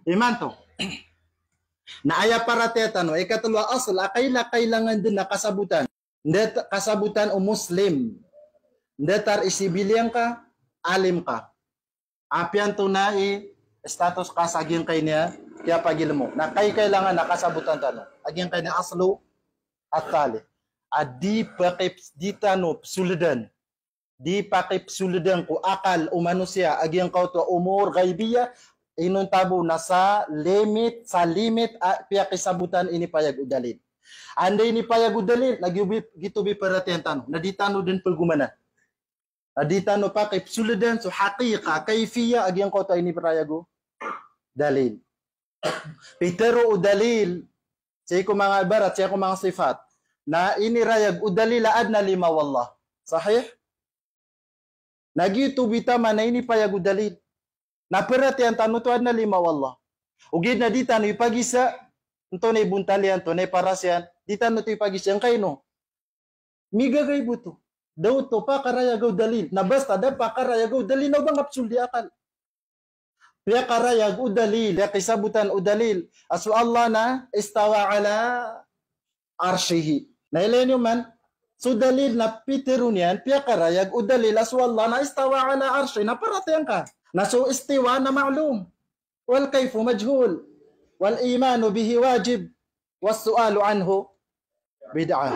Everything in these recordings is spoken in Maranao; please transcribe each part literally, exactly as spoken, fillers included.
Imanto. Na aya paratiyaya tano, ikatlo a asl a kaila-, kailangan dn a kasabotan. Nda ta-, kasabotan o Muslim. Nda tar i sibiliyang ka, alim ka. Apiya antonaa i status ka sa giyangkaya kiyapagilmo. Na kay kailangan a kasabotan tano. A giyangkaya aslu at-thalith. A di pakip-, di tano psoldan. Di pakipsoldan ko akal o manosiya a giyangkoto a umur ghaibiyah, inonta bo na sa limit, sa limit a piyakisabotan inipayag o dalil. Anda inipayag o dalil, na giyoto bi-, giyoto bi paratiyayaan tano, na di tano dn pagomanan. Na di tano pakipsoldan so haqiqa, kayfiyah a giyangkoto a inipayag o dalil. Pitero o dalil, sii ko manga ibarat, sii ko manga sifat. Na inirayag o dalil a adn a lima o Allah. Sahih? Na giyoto bi taman a inipayag o dalil. Na paratiyayaan tano oto a adn a lima o Allah. Ogaid na di tano ipagisa, antonaa i bontal iyan, antonaa i paras iyan, di tano oto ipagisa, angkaino. Migagayb oto. Da oto pakarayag o dalil. Na basta da pakarayag o dalil na oba nga psoldi akal. Piyakarayag o dalil, piyakisabotan o dalil a so Allah na istawa ala arshihi. Na ilay niyo man, so dalil na pitero niyan, piyakarayag o dalil a so Allah na istawa ala arshihi, na paratiyayaan ka. Na so istiwa na ma'lum. Wal kayfu majhul. Wal imanu bihi wajib. Was su'alu anhu bid'ah.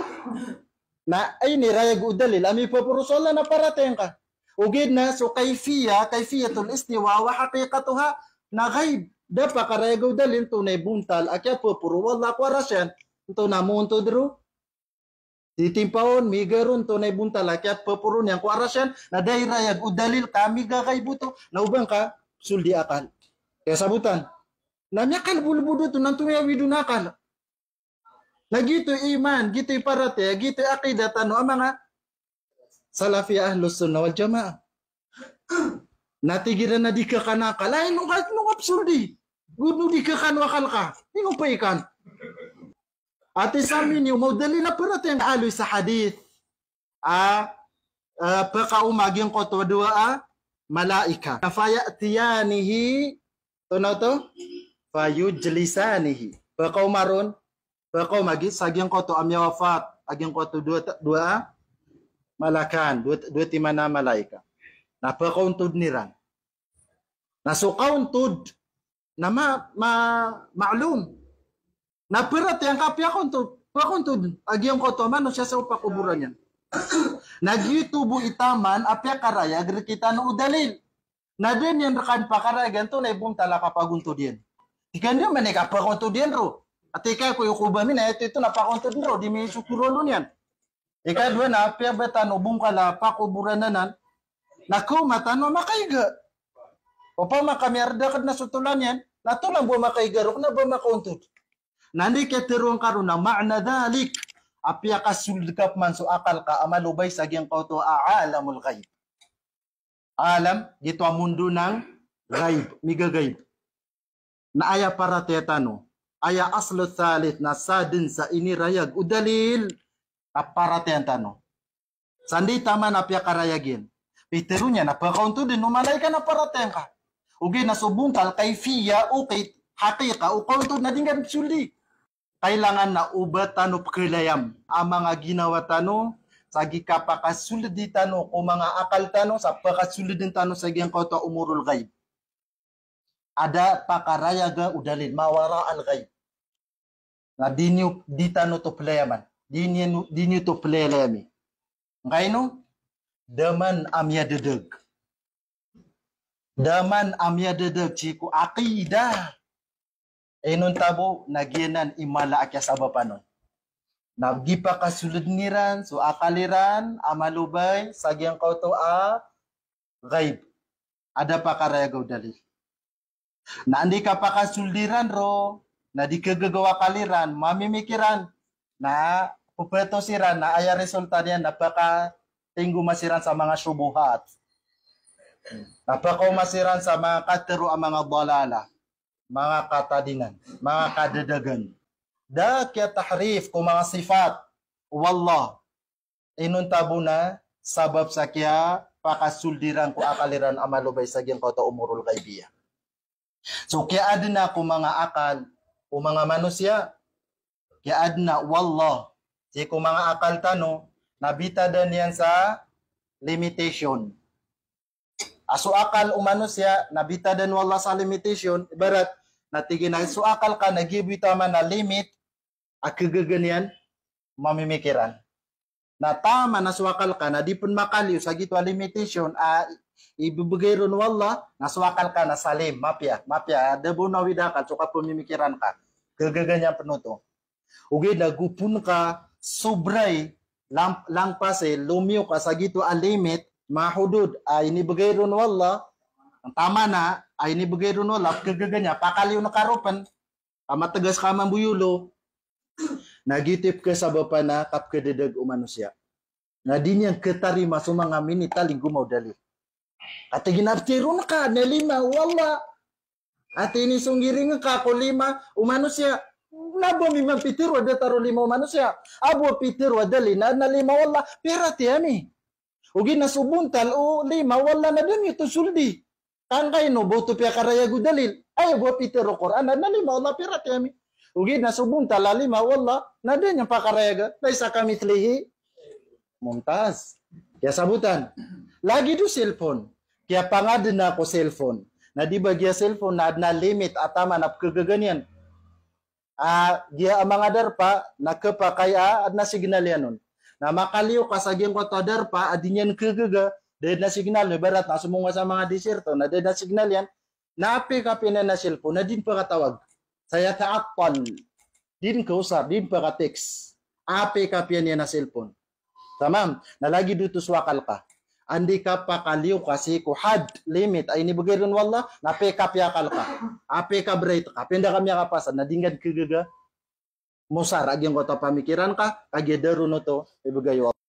Na inirayag o dalil a mipaporo so Allah na paratiyayaan ka. Ogaid na so kayfiyah, kayfiyatul istiwa wa haqiqatuha na ghaib. Da pakarayag o dalil antonaa i bontal a kiyapaporo o Allah ko aras iyan. Antonaa moontod ron. Titimpahon, miga ron, antonaa i bontal a kiyapaporo niyan ko aras iyan, na da irayag o dalil ka migagayb oto, na oba nga psoldi akal. Kiyasabotan. Na miyakalbolbod oto, na antonaa i awid on a akal. Na giyoto i iman, giyoto i paratiyaya, giyoto i aqidah tano a manga Salafiyah Ahlus Sunnah wal Jamaah. Na tig iran a di ka kano akal. Ay, ino ka, ino ka psoldi. Go ino di ka kano akal ka. Ino pay kan. Ati sa miniyo, maodalil a paratiyayaan aloy sa hadith. A, a, pakaoma giyangkoto a dowa a malaikat. Faya'tiyanihi, antonaa oto? Fayujlisanihi. Pakaoma ron, pakaoma gi-, sa giyangkoto a miyawafat, a giyangkoto dowa ta-, dowa a malakan, dowa, dowa timan a malaikat. Na pakaontodn iran. Na so kaontod, na ma-, ma-, ma'lum. Na paratiyayaan ka piyakaontod, pakaontod a giyangkoto a manosiya sa pakoboran iyan. Na giyoto bo i taman a piyakarayag rktano o dalil. Na da niyan rkano pakarayagan antonaa i bontal a kapagontod iyan. Tig ka niyo man i kapakaontod iyan ron. Ati ka ko iyo ko ba mi na ito, ito na pakaontod ron, di mi so korolo niyan. Ikadowa na, apiya ba tano bongkal a pakoboran anan, na kaoma tano a makaiga. Opama ka miyardakd na so tolan iyan, na tolan bo a makaiga ron, kna ba makaontod. Na anda i kiyatharoa ngka ron na ma'na dhalik, apiya kasold ka pman so akal ka a malobay sa giyangkoto a alamul ghaib. Alam, giyoto a mundo ng ghaib, migagayb. Na aya paratiyaya tano, aya aslu thalith na sadn sa inirayag o dalil, na paratiyayaan tano. Sa anda i taman a piyakarayag iyan. Pitharo niyan na pakaontod dn o malaikat na paratiyayaan ka. Ogaid na so bontal, kayfiya, okit, haqiqa, o kaontod na di ngka psoldi. Kailangan na oba tano pkhalayam a manga ginawa tano, sa gii kapakasoldi tano ko manga akal tano, sa pakasoldn tano sa giyangkoto a umurul ghaib. A da pakarayaga o dalil, ma wara al ghaib. Na di niyo, di tano oto playaman. Di niyo, di niyo oto playalayami. Ngkaino, da man a miyadadag. Da man a miyadadag sii ko aqidah. Inonta bo na giyanan i mala a kiyasabapan on. Na gii pakasoldn iran so akal iran a malobay sa giyangkoto a ghaib. A da pakarayaga o dalil. Na anda i kapakasold iran ron, na di khagaga o akal iran, mamimikiran, na pphto siran, na aya resulta niyan, na pakatinggoma siran sa manga shubuhat. Na pakaoma siran sa manga katharo a manga dalalah, manga katadinan, manga kadadagan. Da kiyatahrif ko manga sifat o Allah. Inonta bo na sabap sa kiyapakasold iran ko akal iran a malobay sa giyangkoto a umurul ghaibiyah. So kiyaadna ko manga akal o manga manosiya, kiyaadna o Allah sii ko manga akal tano na bitadan iyan sa limitation. A so akal o manosiya na bitadan o Allah sa limitation, ibarat na tig iyan a so akal ka na giya bo i taman a limit a khagaga niyan mamimikiran. Na taman a so akal ka na di pn makaliyo sa giyoto a limitation a ibibgay ron o Allah, na so akal ka na salim, mapiya, mapiya, da bo nawid a akal so kapamimikiran ka. Khagaga niyan pn oto. Ogaid na go pn ka sobra i lam-, langpas i, lomiyo ka sa giyoto a limit, manga hudud a inibgay ron o Allah, taman a inibgay ron o Allah, khagaga niyan, pakaliyon ka ron pn, a matgas ka mambo i olo, na giyoto i pkhasabapan a kapkhadadag o manosiya. Na di niyan khatarima so manga minitalingoma o dalil. Katii gina ptharoon ka na lima o Allah. Ati ini songgiring ka ko lima o manosiya. Na bo mi mampitharo a datar o lima o manosiya. A bo pitharo a dalil na, na lima o Allah, piyaratiyaya mi. Ogaid na so bontal o lima o Allah na da niyo oto soldi. Kan kaino bo oto piyakarayag o dalil. Aya bo a pitharo o Qur'an na lima o Allah, piyaratiyaya mi. Ogaid na so bontal a lima o Allah na da niyan pakarayaga. Laysa kamithlihi. Mumtaz. Kiyasabotan. Lagid o cellphone. Kiyapangadna ko cellphone. Na di ba giya cellphone na adn a limit a taman a pkhagaga niyan. A, giya a manga darpa na khapakay a adn a signal iyan on. Na makaliyo ka sa giyangkoto a darpa a di niyan khagaga, da adn a signal, ibarat na somonga sa manga desierto na da adn a signal iyan, na apiya kapiya niyan a cellphone na di niyan pakatawag. Sayata'attal. Di niyan kausap, di niyan pakatext. Apiya kapiya niyan a cellphone. Tamam? Na lagid oto so akal ka. Anda i kapakaliyo ka sii ko had, limit a inibgay ron o Allah, na apiya kapiya akal ka. Apiya kabright ka. Apiya anda ka miyakapasad, na di ngka dn khagaga. Mosar a giyangkoto a pamikiran ka, kagiya da ron oto ibgay o Allah.